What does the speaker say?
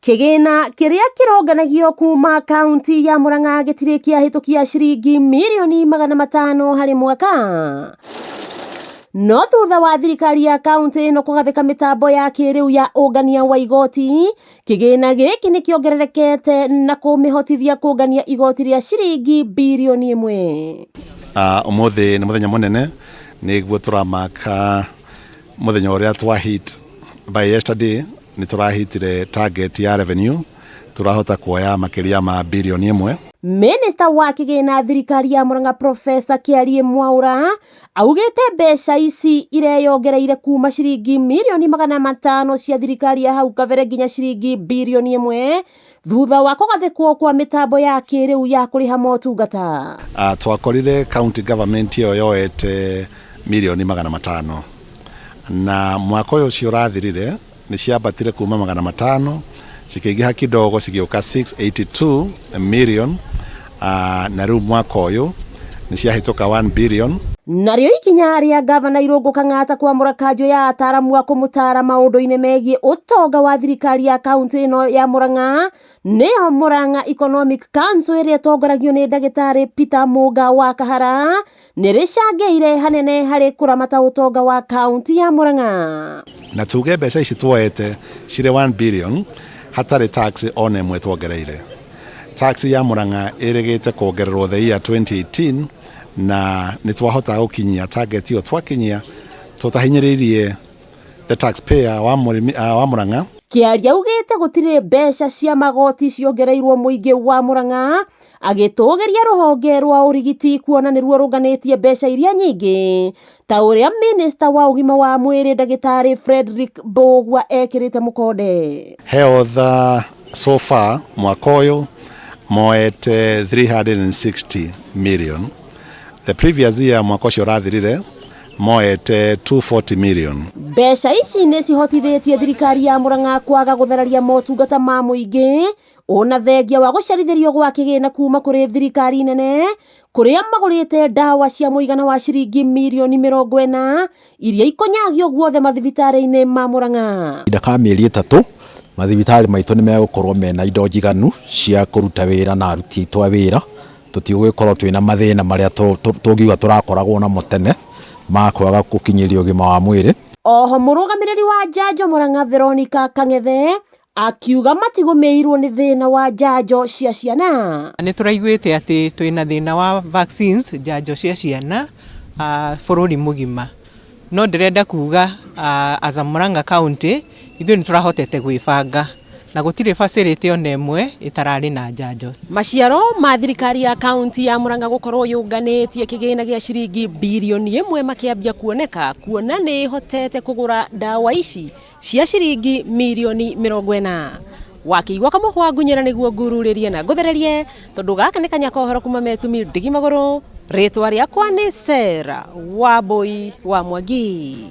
Kĩgĩna kĩrĩa kĩronganagio kuma kaunti ya Murang'a gĩtirĩ kĩahĩtũkia ciringi mirioni 500 harĩ mwaka. No thutha wa thirikari ya kaunti ĩno kũgathĩka mĩtambo ya kĩrĩu ya ũngania wa igoti, kĩgĩna gĩkĩ nĩ kĩongererekete na kũmĩhotithia kũngania igoti rĩa ciringi birioni 1. Ũmũthĩ nĩ mũthenya mũnene, nĩguo tũramaka mũthenya ũrĩa twa hit by yesterday nĩ tũrahitire target ya revenue, tũrahota kuoya makĩria ma birioni 1. Minista wa kĩgĩna thirikari ya Murang'a Professor Kĩarie Mwaura augĩte mbeca ici ireyongereire kuma ciringi mirioni 500 cia thirikari ya hau kabere nginya ciringi birioni 1 thutha wa kũgathĩkwo kwa mĩtambo ya kĩrĩu ya kũrĩha motungata. Twakorire county government ĩyo yoete mirioni 500 na mwaka ũyũ ũcio ũrathirire nĩ ciambatire kuma 500 cikĩingĩha kidogo cigĩũka 682 million, na rĩu mwaka ũyũ nĩ ciahĩtũka 1 billion. Narĩo ikinya rĩa gavana Irũngũ Kang'ata kwamũra kanjũ ya ataaramu a kũmũtaara maũndũ-inĩ megiĩ ũtonga wa thirikari ya kaunti ĩno ya Murang'a nĩyo Murang'a Economic Council ĩrĩa ĩtongoragio nĩ ndagĩtarĩ Peter Mũnga wa Kahara nĩ rĩcangĩire hanene harĩ kũramata ũtonga wa kaunti ya Murang'a. Na tuge mbeca ici tuoete cirĩ 1 billion hatarĩ tax ona ĩmwe tuongereire. Tax ya Murang'a ĩrĩgĩte kuongererwo the year 2018 na nĩ twahota gũkinyia target ĩyo, twakinyia tũtahinyĩrĩirie the taxpayer wa mũrĩmi wa Murang'a. Kĩaria augĩte gũtirĩ mbeca cia magoti ciongereirwo mũingĩ wa Murang'a, agĩtũgĩria rũhonge rwa ũrigiti kuona nĩruo rũnganĩtie mbeca iria nyingĩ ta ũrĩa minista wa ũgima wa mwĩrĩ ndagĩtarĩ Frederick Mbũgua ekĩrĩte mũkonde. Health so far mwaka ũyũ moete 360 million. The previous year, mwaka ũcio ũrathirire, moete 240 million. Mbeca ici nĩ cihotithĩtie thirikari ya Murang'a kwaga gũthararia motungata ma mũingĩ ona thengia wa gũcerithĩrio gwa kĩgĩna kuma kũrĩ thirikari nene kũrĩa magũrĩte ndawa cia mũigana wa ciringi mirioni 40 iria ikonyagio guothe mathibitarĩ-inĩ ma Murang'a. Kahinda ka mĩeri 3 mathibitarĩ maitũ nĩ megũkorwo mena indo njiganu cia kũruta wĩra na aruti aitũ a wĩra tũtigũgĩkorwo twĩna mathĩna marĩa tũngiuga tũrakoragwo namo tene ma kwaga gũkinyĩria ũgima wa mwĩrĩ. Oho mũrũgamĩrĩri wa njanjo Murang'a Veronica Kang'ethe akiuga matigũmĩirwo nĩ thĩna wa njanjo cia ciana. Nĩ tũraiguĩte atĩ twĩna thĩna wa vaccines, njanjo cia ciana bũrũri mũgima, no ndĩrenda kuga as a Murang'a County ithuĩ nĩ tũrahotete gwĩbanga na gũtirĩ facility ona ĩmwe ĩtararĩ na njanjo. Maciaro ma thirikari ya kaunti ya Murang'a gũkorwo yũnganĩtie kĩgĩna gĩa ciringi birioni 1 makĩambia kuoneka kuona nĩ ĩhotete kũgũra ndawa ici cia ciringi mirioni 40. Wakĩigua kamũhwa ngunyĩra nĩguo ngururĩrie na ngũthererie tondũ gaka nĩ kanya kohoro kuma metumi ndigi magũrũ. Rĩtwa rĩakwa nĩ Sarah Wambui wa Mwangi.